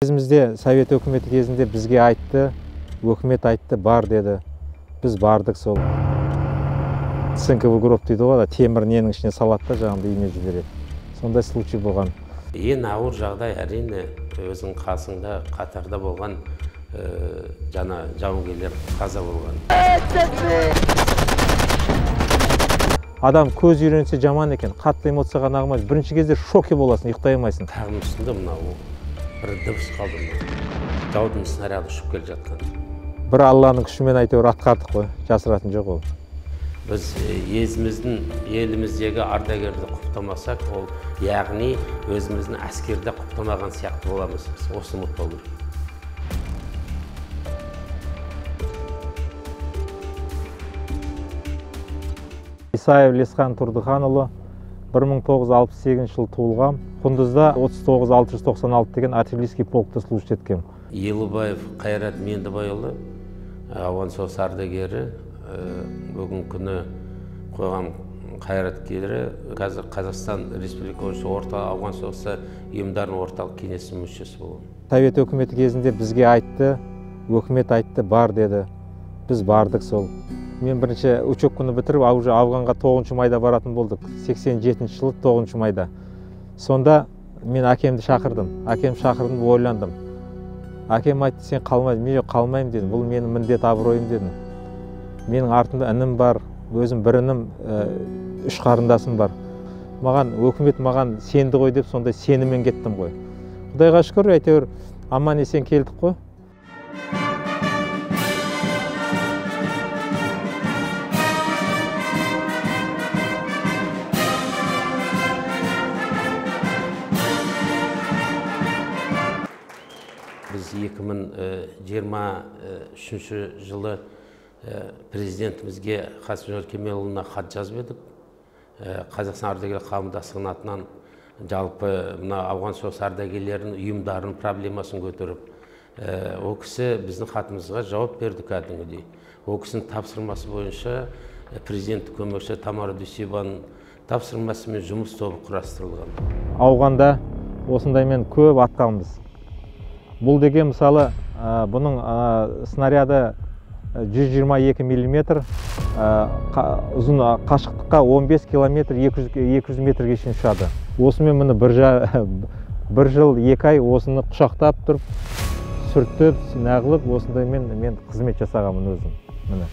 Кезімізде Совет өкіметі кезінде бізге айтты, өкімет айтты, бар деді. Біз бардық сол. Цинковый гроб дейді ғой, темір ненің ішіне салады да жаңағыдай үйіне жібереді. Сондай случай болған. Ең ауыр жағдай әрине өзің қасыңда қатарда болған жаңа жауынгерлер қаза болған. Адам көз үйренсе жаман екен, қатты эмоцияға нағымайды. Бірінші кезде шоке боласың, ұйықтай алмайсың. Тағым үстінде мынау бір дыбыс қалды мынау. Жаудың снаряды ұшып келе жатқан. Бір Алланың күшімен әйтеуір атқардық қой, жасыратын жоқ ол. Біз өзіміздің еліміздегі ардагерді құптамасақ, ол яғни өзіміздің әскерді құптамаған сияқты боламыз. Біз осыны ұмытпау керек. Исаев Лесхан Тұрдыханұлы 1968 жылы туылған. Құндызда 39696 деген артиллерийский полкта служить еткен. Елубаев Қайрат Мендібайұлы, ауған соғысы ардагері, бүгінгі күні қоғам қайраткері, қазір Қазақстан Республикасы орта ауған соғысы ұйымдарының орталық кеңесінің мүшесі болған. Совет өкіметі кезінде бізге айтты, өкімет айтты, бар деді. Біз бардық сол. Мен бірінші учебканы бітіріп, уже Афганға 9 майда баратын болдық. 87 жылы 9 майда. Сонда мен әкемді шақырдым. Әкем шақырдым, ойландым. Әкем айтты, сен қалмайсың. Мен қалмаймын дедім. Бұл менің міндет абыройым дедім. Менің артымда інім бар, өзім бір інім, үш қарындасым бар. Маған өкімет маған сенді ғой деп сондай сеніммен кеттім ғой. Құдайға шүкір, әйтеуір аман есен келдік қой. Біз 2023 жылы президентімізге Қасым-Жомарт Кемелұлына хат жазып едік. Қазақстан ардагерлер қауымдастығының атынан жалпы мына ауған соғысы ардагерлерінің ұйымдарының проблемасын көтеріп, ол кісі біздің хатымызға жауап берді кәдімгідей. Ол кісінің тапсырмасы бойынша президенттік көмекші Тамара Дүйсебаның тапсырмасымен жұмыс тобы құрастырылған. Ауғанда осындаймен көп атқанбыз. Бұл деген мысалы, бұның снаряды 122 миллиметр, ұзын қашықтыққа 15 километр 200 метрге шейін ұшады. Осымен міне бір жыл 2 ай осыны құшақтап тұрып, сүртіп, нағылып, осындаймен мен қызмет жасағанмын өзім. Міне.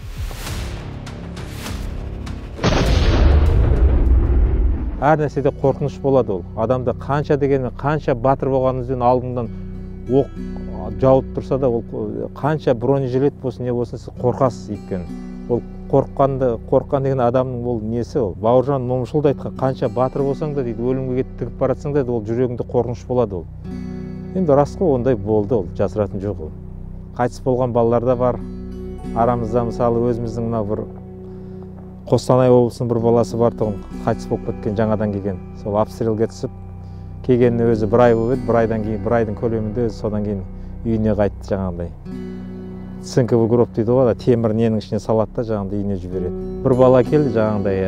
Әр нәрседе қорқыныш болады ол. Адамда қанша дегенмен, қанша батыр болғаныңызбен алдыңдан оқ жауып тұрса да, ол қанша бронежилет болсын, не болсын, сіз қорқасыз өйткені. Ол қорыққан деген адамның ол несі ол. Бауыржан Момышұлы да айтқан, қанша батыр болсаң да дейді, өлімге кетіп тігіп баратсаң да, ол жүрегіңде қорқыныш болады ол. Енді рас қой, ондай болды ол, жасыратын жоқ ол. Қайтыс болған балалар да бар. Арамызда мысалы өзіміздің мына бір Қостанай облысының бір баласы бар тұғын, қайтыс болып кеткен жаңадан келген. Сол обстрелге түсіп, келгеніне өзі бір ай болып еді, бір айдан кейін, бір айдың көлемінде өзі содан кейін үйіне қайтты жаңағыдай. Цинковый гроб дейді ғой, темір ненің ішіне салады да жаңағыдай үйіне жібереді. Бір бала келді жаңағыдай,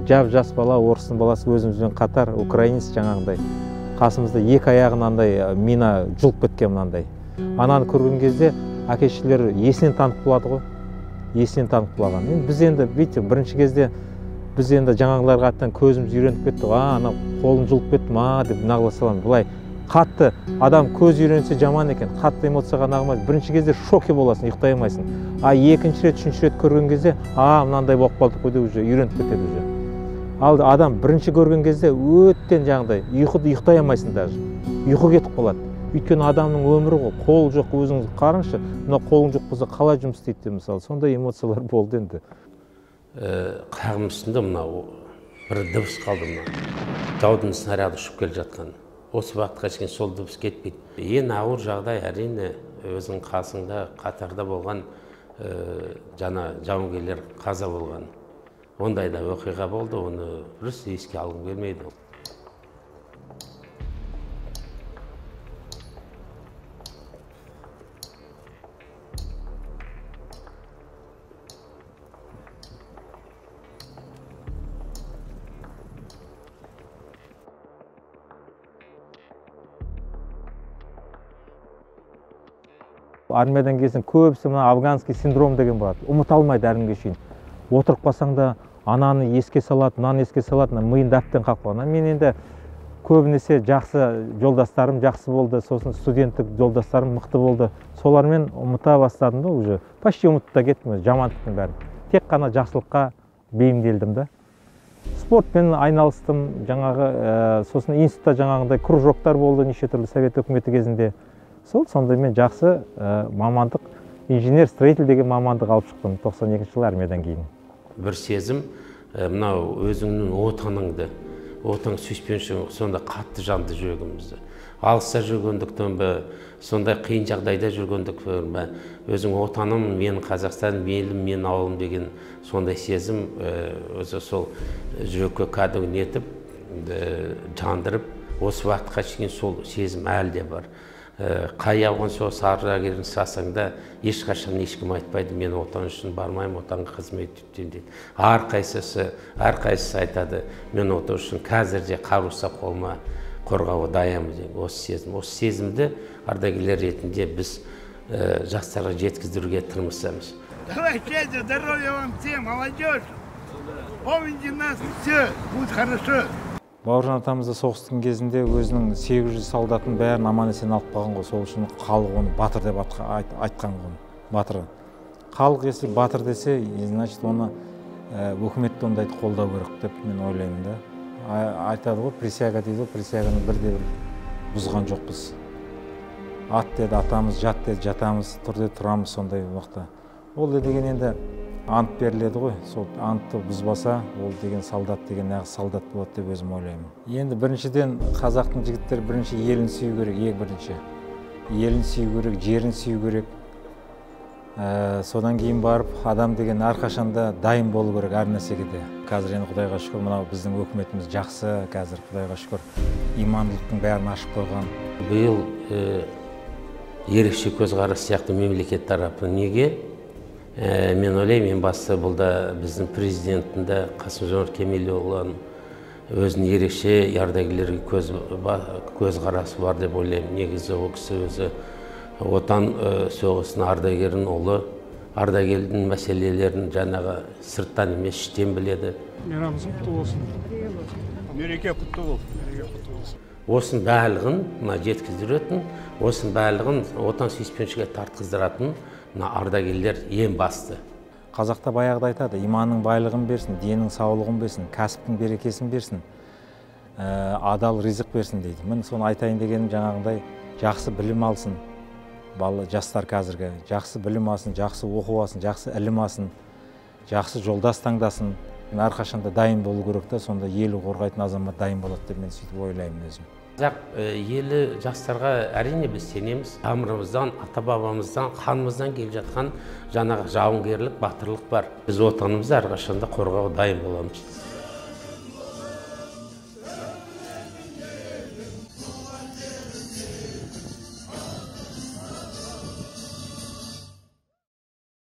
жап-жас бала, орыстың баласы өзімізбен қатар, украинец жаңағыдай. Қасымызда екі аяғын андай мина жұлып кеткен мынандай. Ананы көрген кезде әке-шешелері есінен танып құлады ғой. Есінен танып құлаған. Енді біз енді, видите, бірінші кезде біз енді жаңағыларға аттан көзіміз үйреніп кетті ғой, ана қолын жұлып кетті ма деп нағыла саламыз. Былай қатты адам көз үйренсе жаман екен, қатты эмоцияға нағымайды. Бірінші кезде шоке боласың, ұйықтай алмайсың. А екінші рет, үшінші рет көрген кезде, мынандай болып қалдық қой деп уже үйреніп кетеді уже. Ал адам бірінші көрген кезде өттен жаңағыдай ұйықтай алмайсың даже. Ұйқы кетіп қалады. Өйткені адамның өмірі ғой, қол жоқ, өзіңіз қараңызшы, мына қолың жоқ болса қалай жұмыс істейді деп мысалы, сондай эмоциялар болды енді. Құлағым үстінде мынау бір дыбыс қалды мынау. Жаудың снаряды ұшып келе жатқан. Осы уақытқа шейін сол дыбыс кетпейді. Ең ауыр жағдай әрине өзің қасыңда қатарда болған жаңа жауынгерлер қаза болған. Ондай да оқиға болды, оны просто еске алғым келмейді. Армиядан келсең, көбісі мына афганский синдром деген болады, ұмыта алмайды әлі күнге шейін. Отырып қалсаң да ананы еске салады, мынаны еске салады, миында әбден қалып қалған. Мен енді көбінесе жақсы жолдастарым жақсы болды, сосын студенттік жолдастарым мықты болды. Солармен ұмыта бастадым да, уже почти ұмытып та кеттім жамандықтың бәрін. Тек қана жақсылыққа бейімделдім да. Спортпен айналыстым, жаңағы, сосын институтта жаңағындай кружоктар болды неше түрлі совет өкіметі кезінде. Сондай мен жақсы мамандық, инженер-строитель деген мамандық алып шықтым 92 жылы армиядан кейін. Бір сезім, мынау өзіңнің отаныңды, отан сүйіспеншілігі сонда қатты жанды жүрегімізді. Алыста жүргендіктен бе, сондай қиын жағдайда жүргендіктен бе, өзің отаным, менің Қазақстан, елім, менің ауылым деген сондай сезім өзі сол жүрекке кәдімгі нетіп, жандырып, осы уақытқа шейін сол сезім әлі де бар. Қай ауған соғыс ардагерін сұрасаң да ешқашан ешкім айтпайды, мен отан үшін бармаймын, отанға қызмет етемін дейді. Әрқайсысы айтады, мен отан үшін қазір де қару ұстап қолыма қорғауға даянмын деген осы сезім. Осы сезімді ардагерлер ретінде біз жастарға жеткіздіруге тырысамыз. Давай, счастья, здоровья вам всем, молодежь! Помните нас, все будет хорошо! Бауыржан атамыз да соғыстың кезінде өзінің 800 солдатын бәрін аман-есен алып қалған ғой. Сол үшін халық оны батыр деп айтқан ғой. Батыр. Халық если батыр десе, значит оны өкімет те ондайды қолдау керек деп мен ойлаймын да. Айтады ғой, присяга дейді ғой, присяганы бірде бір бұзған жоқпыз. Ат деді атамыз, жат деді жатамыз, тұр деді тұрамыз сондай уақытта. Ол деген енді ант беріледі ғой, сол антты бұзбаса, ол деген солдат деген нағыз солдат болады деп өзім ойлаймын. Енді біріншіден қазақтың жігіттері бірінші елін сүю керек, ең бірінші. Елін сүю керек, жерін сүю керек. Содан кейін барып адам деген әрқашанда дайын болу керек әр нәрсеге де. Қазір енді Құдайға шүкір, мынау біздің өкіметіміз жақсы, қазір Құдайға шүкір имандылықтың бәрін ашып қойған. Биыл ерекше көзқарас сияқты мемлекет тарапынан. Неге? Мен ойлаймын, ең басты бұл да біздің президенттің де Қасым-Жомарт Кемелұлының өзінің ерекше ардагерлерге көзқарасы бар деп ойлаймын. Негізі ол кісі өзі отан соғысының ардагерінің ұлы, ардагердің мәселелерін жаңағы сырттан емес, іштен біледі. Мейрамыңыз құтты болсын. Мереке құтты болсын. Мереке құтты болсын. Осының барлығын мына жеткіздіретін, осының барлығын отан сүйіспеншілікке тартқыздыратын мына ардагерлер ең басты. Қазақта баяғыда айтады, иманның байлығын берсін, деннің саулығын берсін, кәсіптің берекесін берсін, адал ризық берсін дейді. Міне соны айтайын дегенім жаңағындай жақсы білім алсын, бала жастар қазіргі жақсы білім алсын, жақсы оқу алсын, жақсы ілім алсын, жақсы жолдас таңдасын. Әрқашанда дайын болу керек та, сонда ел қорғайтын азамат дайын болады деп мен сөйтіп ойлаймын өзім. Қазақ елі жастарға әрине біз сенеміз. Тамырымыздан, ата-бабамыздан, қанымыздан келіп жатқан жаңағы жауынгерлік батырлық бар. Біз отанымызды әрқашанда қорғауға дайын боламыз.